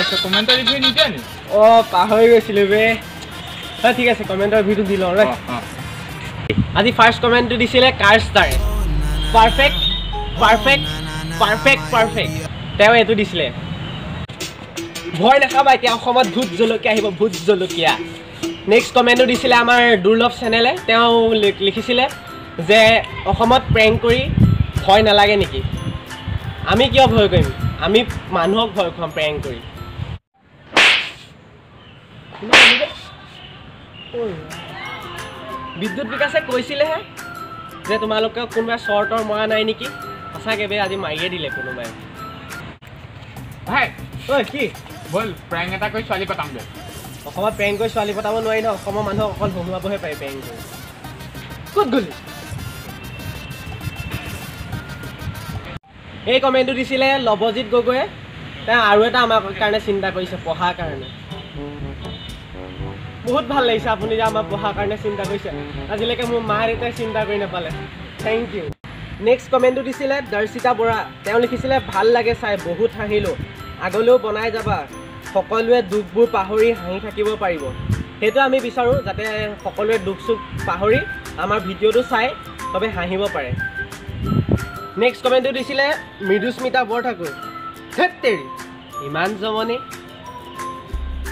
আছ? কমেণ্টৰ ৰিভিউ নিদিয়া নি? অঁ, পাহৰি গৈছিলোঁ বে। ঠিক আছে, কমেণ্টৰ ৰিভিউটো দি লওঁ। আজি ফাৰ্ষ্ট কমেণ্টটো দিছিলে কাৰ ষ্টাৰে, পাৰফেক্ট পাৰফেক্ট পাৰফেক্ট পাৰফেক্ট। তেওঁ এইটো দিছিলে, ভয় নাখাবা, এতিয়া অসমত ভূত জলকীয়া আহিব, ভূত জলকীয়া। নেক্সট কমেণ্টটো দিছিলে আমাৰ দুৰ্লভ চেনেলে, তেওঁ লিখিছিলে যে অসমত প্ৰেংক কৰি ভয় নালাগে নেকি? আমি কিয় ভয় কৰিম? আমি মানুহক ভয় খুৱাম প্ৰেংক কৰি। বিদ্যুৎ বিকাশে কৈছিলেহে যে তোমালোকে কোনোবাই শ্বৰ্টৰ মৰা নাই নেকি? সঁচাকৈ বে, আজি মাৰিয়ে দিলে কোনোবাই। ভাই ঐ, কি ব'ল প্ৰেংক এটা কৰি ছোৱালী পতামগৈ। অসমত প্ৰেংক কৰি ছোৱালী পতাব নোৱাৰি নহয়, অসমৰ মানুহক অকল হহুৱাবহে পাৰি প্ৰেংক কৰি। ক'ত গ'লি? এই কমেণ্টটো দিছিলে লৱজিত গগৈয়ে, তেওঁ আৰু এটা আমাৰ কাৰণে চিন্তা কৰিছে, পঢ়াৰ কাৰণে। বহুত ভাল লাগিছে আপুনি যে আমাৰ পঢ়াৰ কাৰণে চিন্তা কৰিছে, আজিলৈকে মোৰ মা দেউতাই চিন্তা কৰি নাপালে। Thank U. Next কমেণ্টটো দিছিলে দৰ্শিতা বৰা, তেওঁ লিখিছিলে ভাল লাগে চাই, বহুত হাঁহিলোঁ, আগলৈও বনাই যাবা, সকলোৱে দুখবোৰ পাহৰি হাঁহি থাকিব পাৰিব। সেইটো আমি বিচাৰোঁ, যাতে সকলোৱে দুখ চুখ পাহৰি আমাৰ ভিডিঅ'টো চাই চবে হাঁহিব পাৰে। নেক্সট কমেণ্টটো দিছিলে মৃদুস্মিতা বৰঠাকুৰ, ধেত তেৰি ইমান জমনি।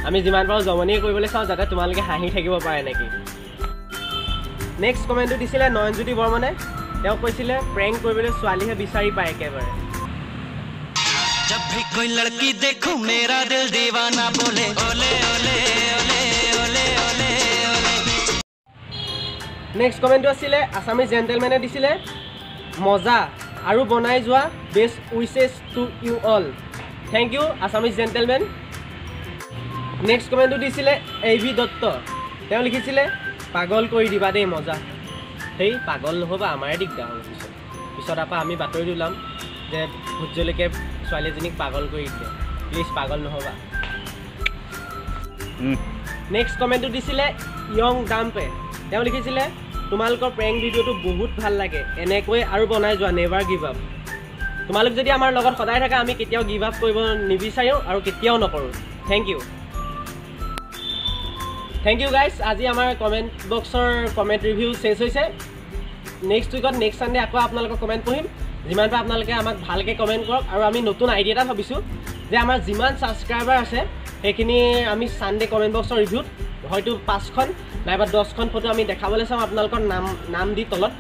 আমি যিমান পাৰোঁ জমনিয়ে কৰিবলৈ চাওঁ, যাতে তোমালোকে হাঁহি থাকিব পাৰে নেকি। নেক্সট কমেণ্টটো দিছিলে নয়নজ্যোতি বৰ্মনে, তেওঁ কৈছিলে প্ৰেংক কৰিবলৈ ছোৱালীহে বিচাৰি পায় একেবাৰে। जब भी कोई लड़की देखूं मेरा दिल दीवाना बोले ओले ओले ओले ओले ओले ओले। নেক্সট কমেণ্টটো আছিলে আছামিজ জেণ্টেলমেনে দিছিলে, মজা আৰু বনাই যোৱা, best wishes to you all. Thank you Assamese gentleman. Next কমেণ্টটো দিছিলে এ ভি দত্ত, তেওঁ লিখিছিলে পাগল কৰি দিবা দেই মজা। সেই পাগল নহ'বা, আমাৰে দিগদাৰ হ'ব পিছত। পিছত আকৌ আমি বাতৰি ওলাম যে ভূত জলকীয়াই ছোৱালী এজনীক পাগল কৰি দিলে, প্লিজ পাগল নহ'বা। নেক্সট কমেণ্টটো দিছিলে য়ং ডাম্পে, তেওঁ লিখিছিলে তোমালোকৰ প্ৰেংক ভিডিঅ'টো বহুত ভাল লাগে, এনেকৈ আৰু বনাই যোৱা, নেভাৰ গিভ আপ। তোমালোক যদি আমাৰ লগত সদায় থাকা, আমি কেতিয়াও গিভ আপ কৰিব নিবিচাৰোঁ আৰু কেতিয়াও নকৰোঁ। Thank you, thank you guys. আজি আমাৰ কমেণ্ট বক্সৰ কমেণ্ট ৰিভিউ শেষ হৈছে। নেক্সট উইকত নেক্সট ছানডে আকৌ আপোনালোকৰ কমেণ্ট পঢ়িম। যিমান পাৰে আপোনালোকে আমাক ভালকৈ কমেণ্ট কৰক। আৰু আমি নতুন আইডিয়া এটা ভাবিছোঁ যে আমাৰ যিমান ছাবস্ক্ৰাইবাৰ আছে সেইখিনি আমি ছানডে কমেণ্ট বক্সৰ ৰিভিউত হয়তো 5খন নাইবা 10খন ফটো আমি দেখাবলৈ চাম, আপোনালোকৰ নাম দি তলত।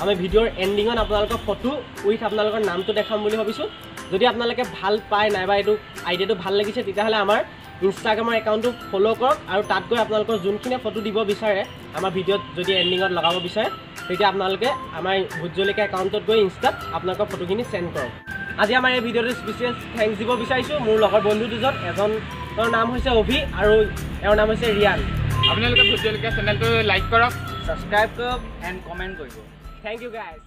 আমি ভিডিঅ'ৰ এণ্ডিঙত আপোনালোকৰ ফটো উইথ আপোনালোকৰ নামটো দেখাম বুলি ভাবিছোঁ। যদি আপোনালোকে ভাল পায় নাইবা এইটো আইডিয়াটো ভাল লাগিছে, তেতিয়াহ'লে আমাৰ ইনষ্টাগ্ৰামৰ একাউণ্টটো ফ'ল' কৰক আৰু তাত গৈ আপোনালোকৰ যোনখিনি ফটো দিব বিচাৰে আমাৰ ভিডিঅ'ত যদি এণ্ডিঙত লগাব বিচাৰে, তেতিয়া আপোনালোকে আমাৰ ভূত জলকীয়া একাউণ্টত গৈ ইনষ্টাত আপোনালোকৰ ফটোখিনি চেণ্ড কৰক। আজি আমাৰ এই ভিডিঅ'টো স্পেচিয়েল thanks দিব বিচাৰিছোঁ মোৰ লগৰ বন্ধু দুজন, এজনৰ নাম হৈছে অভি আৰু এওঁৰ নাম হৈছে ৰিয়ান। আপোনালোকে ভূত জলকীয়া চেনেলটো লাইক কৰক, ছাবস্ক্ৰাইব কৰক এণ্ড কমেণ্ট কৰিব। Thank you guys.